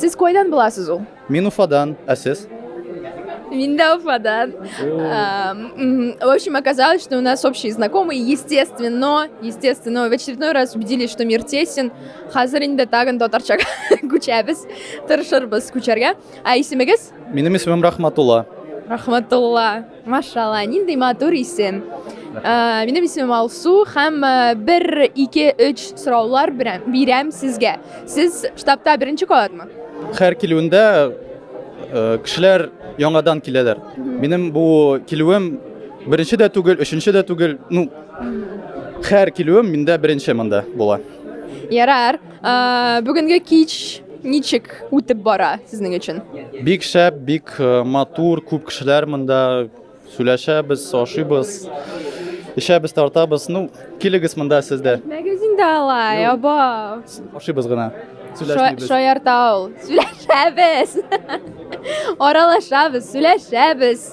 Сез кайдан буласыз ул? Мин Уфадан, ә сез? Мин дә Уфадан. В общем, оказалось, что у нас общие знакомые, естественно, естественно, в очередной раз убедились, что мир тесен. Хәзер инде тагын татарча күчәбез, тырышырбыз күчәргә. Ә исемегез? Минем исемем Рахматулла. Рахматулла. Машалла, нинди матур исем. Ә, минем исемем Алсу һәм э, бер, ике, өч сораулар бирәм, бирәм сезгә. Сез штабта беренче кабатмы? Һәр килүендә э, кешеләр яңадан киләләр. Минем бу килүем беренче дә түгел, өченче дә түгел. Ну, һәр килүем миндә беренче монда була. Ярар. Ә, бүгенге кич ничек үтеп бара сезнең өчен? Бик шәп, бик э, матур, күп кешеләр монда сөйләшәбез, ашыйбыз, эчәбез, тартабыз. Ну, килегез монда сез дә. Әйтмәгез инде алай, аба. Ашыйбыз гына. Сөйләшмибез. Шаярта ул. Сөйләшәбез. Аралашабыз, сөйләшәбез.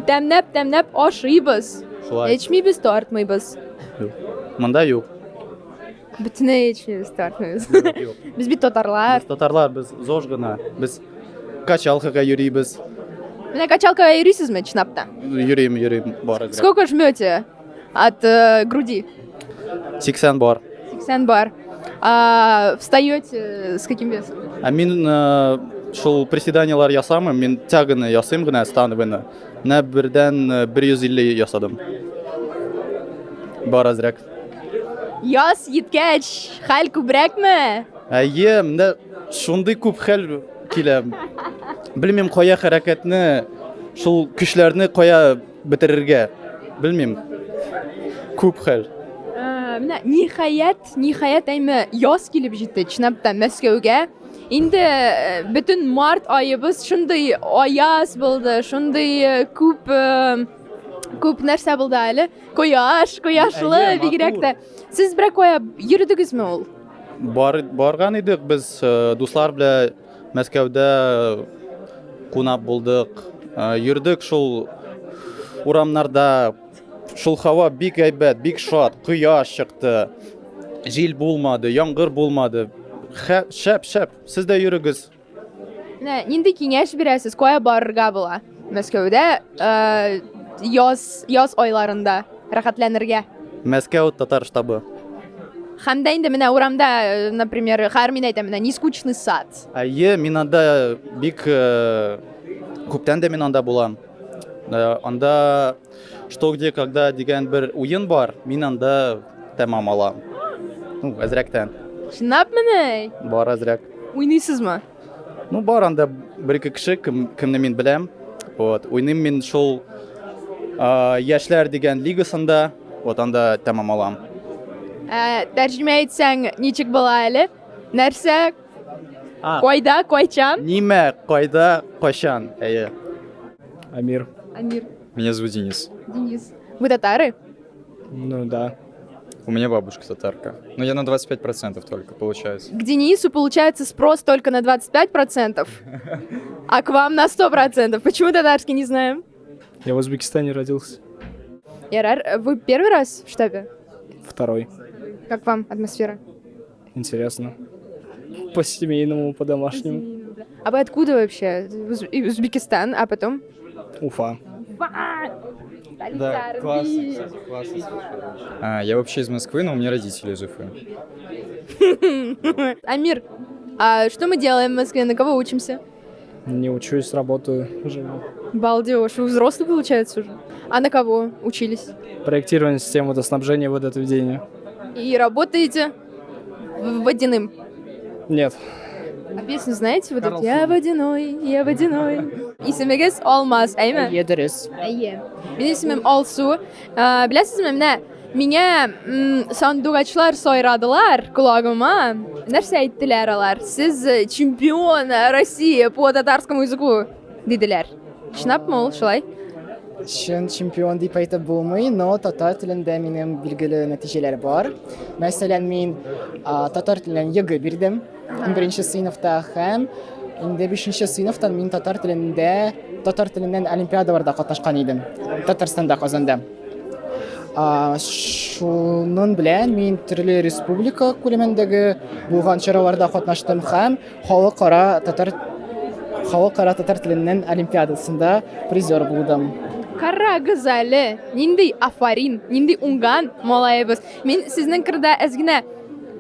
Тәмнәп-тәмнәп ашыйбыз. Шулай. Эчмибез, тартмыйбыз. Юк. Монда юк. Бөтенләй эчмибез, тартмыйбыз. Без бит татарлар. Без татарлар, без зож гына. Без качалкага йөрибез. Менә качалкага йөрисезме, чынлап та? Йөрим, йөрим, бар әзрәк. Сколько жмете от э, груди? 80 бар. 80 бар. А, встаете с каким весом? Ә мин э, шул приседаниелар ясамыйм, мин тяганы ясыйм гына, становыйны. Менә бердән 150 э, ясадым. Бар әзрәк. Яз җиткәч, хәл күбрәкме? Әйе, менә шундый күп хәл килә. Белмим, кая хәрәкәтне, шул көчләрне кая бетерергә. Белмим. Күп хәл. Ә, менә ниһаять, ниһаять әйме яз килеп җитте, чынлап та Мәскәүгә. Инде э, бөтен март аебыз шундый аяз булды, шундый э, күп э, күп нәрсә булды әле. Кояш, кояшлы Әйе, бигрәк тә. матур. Сез берәр кая йөрдегезме ул? Бар, барган идек без э, дуслар белән Мәскәүдә кунак булдык. Э, Йөрдек шул урамнарда. Шул һава бик әйбәт, бик шат, кояш чыкты. Җил булмады, яңгыр булмады. Хә, шәп, шәп. Сез дә йөрегез. Менә нинди киңәш бирәсез, кая барырга була Мәскәүдә э, яз яз айларында рәхәтләнергә? Мәскәү татар штабы. Һәм дә инде менә урамда, э, например, хәер мин әйтәм, менә нескучный сад. Әйе, мин анда бик э, күптән дә мин анда булам. Э, анда Что, где, когда дигән бер уен бар, мин анда тәмам алам. Ну, әзрәктән. Чынлапмыни? Бар әзрәк. Уйныйсызмы? Ну, бар анда бер-ике кеше, кем, кемне мин беләм. Вот, уйныйм мин шул э, яшьләр дигән лигасында, вот анда тәмам алам. Ә, тәрҗемә итсәң, ничек була әле? Нәрсә? А. Кайда, кайчан? Нимә, кайда, кайчан? Әйе. Амир. Амир. Меня зовут Денис. Денис. Вы татары? Ну да. У меня бабушка татарка. Но я на 25% только, получается. К Денису получается спрос только на 25%, а к вам на 100%. Почему татарский не знаем? Я в Узбекистане родился. Ярар, вы первый раз в штабе? Второй. Как вам атмосфера? Интересно. По-семейному, по-домашнему. А вы откуда вообще? Узбекистан, а потом? Уфа. Да, классно, кстати, классно. А, я вообще из Москвы, но у меня родители из Уфы. Амир, а что мы делаем в Москве? На кого учимся? Не учусь, работаю, живу. Балдеж, вы взрослый, получается, уже? А на кого учились? Проектирование системы водоснабжения и водоотведения. И работаете водяным? Нет. А песню знаете? Вот эту? Я водяной, я водяной. Исемегез Алмаз, әйме? Әйе, дөрес. Әйе. Минем исемем Алсу. Ә, беләсезме, менә миңа сандугачлар сайрадылар колагыма. Нәрсә әйттеләр алар? Сез э, чемпион России по татарскому языку, диделәр. Чынлапмы ул шулай? Чын чемпион дип әйтеп булмый, но татар телендә минем билгеле нәтиҗәләр бар. Мәсәлән, мин татар теленнән ЕГЭ бирдем 11 сыйныфта һәм инде 5 сыйныфтан мин татар телендә татар теленнән олимпиадаларда катнашкан идем. Татарстанда, Казанда. Шуның белән мин төрле республика күләмендәге булган чараларда катнаштым һәм халыкара татар халыкара татар теленнән олимпиадасында призер булдым. Карагыз әле, нинди афарин, нинди уңган малаебыз. Мин сезнең кырда әз генә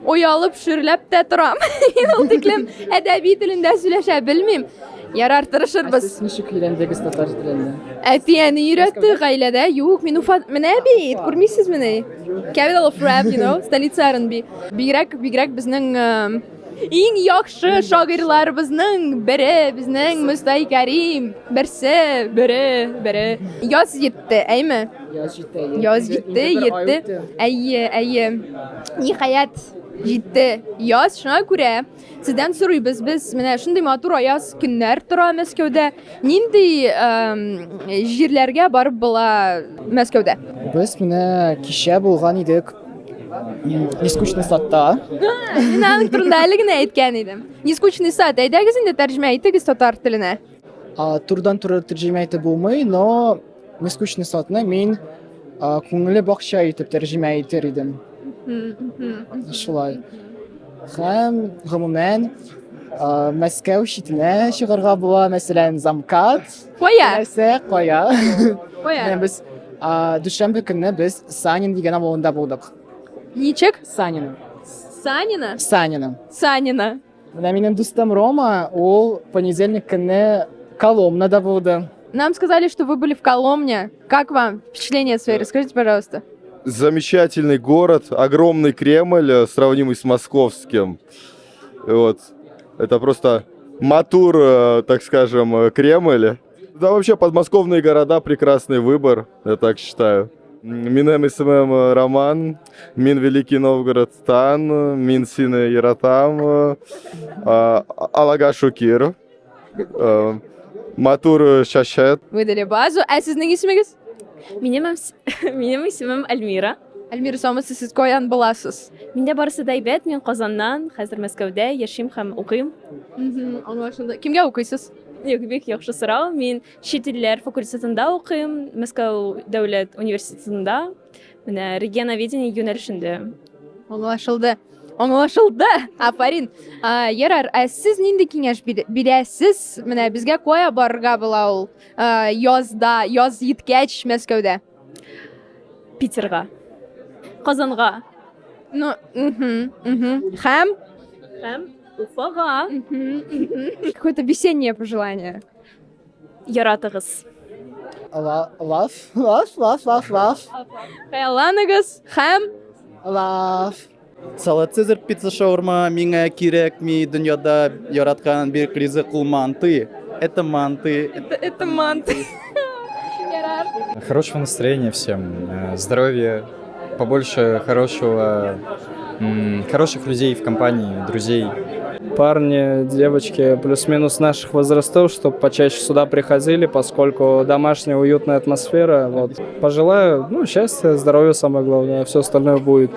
оялып, шөрләп тә торам. Мин ул тиклем әдәби телендә сөйләшә белмим. Ярар, тырышырбыз. Ә сез ничек өйрәндегез татар теленә? Әти-әни өйрәтте гаиләдә. Юк, мин Уфа... Менә бит, күрмисезмени? Capital of rap, you know, столица R&B. Бигрәк, бигрәк безнең иң яхшы шагыйрьләребезнең бере, безнең Мостай Кәрим, берсе, бере, бере. Яз җитте, әйме? Яз җитте. Яз җитте, җитте. Әйе, әйе. Ниһаять, җитте. Яз, шуңа күрә сездән сорыйбыз без, менә шундый матур аяз көннәр тора Мәскәүдә. Нинди җирләргә барып була Мәскәүдә? Без менә кичә булган идек Нескучный садта. Мин аның турында әле генә әйткән идем. Нескучный сад, әйдәгез инде тәрҗемә итегез татар теленә. Турыдан-туры тәрҗемә итеп булмый, но Нескучный садны мин күңелле бакча итеп тәрҗемә итер идем. Шулай. Һәм гомумән Мәскәү читенә чыгарга була, мәсәлән, Замкат. Кая? Нәрсә, кая? Кая? Менә без дүшәмбе көнне без Санин дигән авылында булдык. Ничек? Санин. Санина? Санина. Санина. Менә минем дустым Рома, ул понедельник көнне Коломнада булды. Нам сказали, что вы были в Коломне. Как вам впечатления свои? Расскажите, пожалуйста. Замечательный город, огромный Кремль, сравнимый с московским. Вот. Это просто матур, так скажем, Кремль. Да, вообще подмосковные города прекрасный выбор, я так считаю. Минем исемем Роман, мин Великий Новгородтан, мин сине яратам, Аллага шөкер, матур чәчәк. Выдали базу. Ә сезнең исемегез? Минем исемем Альмира. Альмира, саумысыз, сез каян буласыз? Миндә барысы да әйбәт, мин Казаннан, хәзер Мәскәүдә яшим һәм укыйм. Аңлашылды. Кемгә укыйсыз? Юк, бик яхшы сорау. Мин чит илләр факультетында укыйм, Мәскәү дәүләт университетында. Менә регионоведение юнәлешендә. Аңлашылды. Аңлашылды. Афарин. Ярар, ә сез нинди киңәш бирәсез? Менә безгә кая барырга була ул язда, яз җиткәч Мәскәүдә? Питерга. Казанга. Ну, угу, угу. Һәм? Һәм Уфага. Какое-то весеннее пожелание. Яратыгыз. Love, love, love, love, love. Хыялланыгыз һәм Love. Салат Цезарь, пицца, шаурма миңа кирәкми, дөньяда яраткан бер ризык ул манты. Это манты. Это манты. Ярар. Хорошего настроения всем, здоровья, побольше хорошего, хороших людей в компании, друзей. Парни, девочки, плюс-минус наших возрастов, чтоб почаще сюда приходили, поскольку домашняя уютная атмосфера. Вот. Пожелаю, ну, счастья, здоровья самое главное, все остальное будет.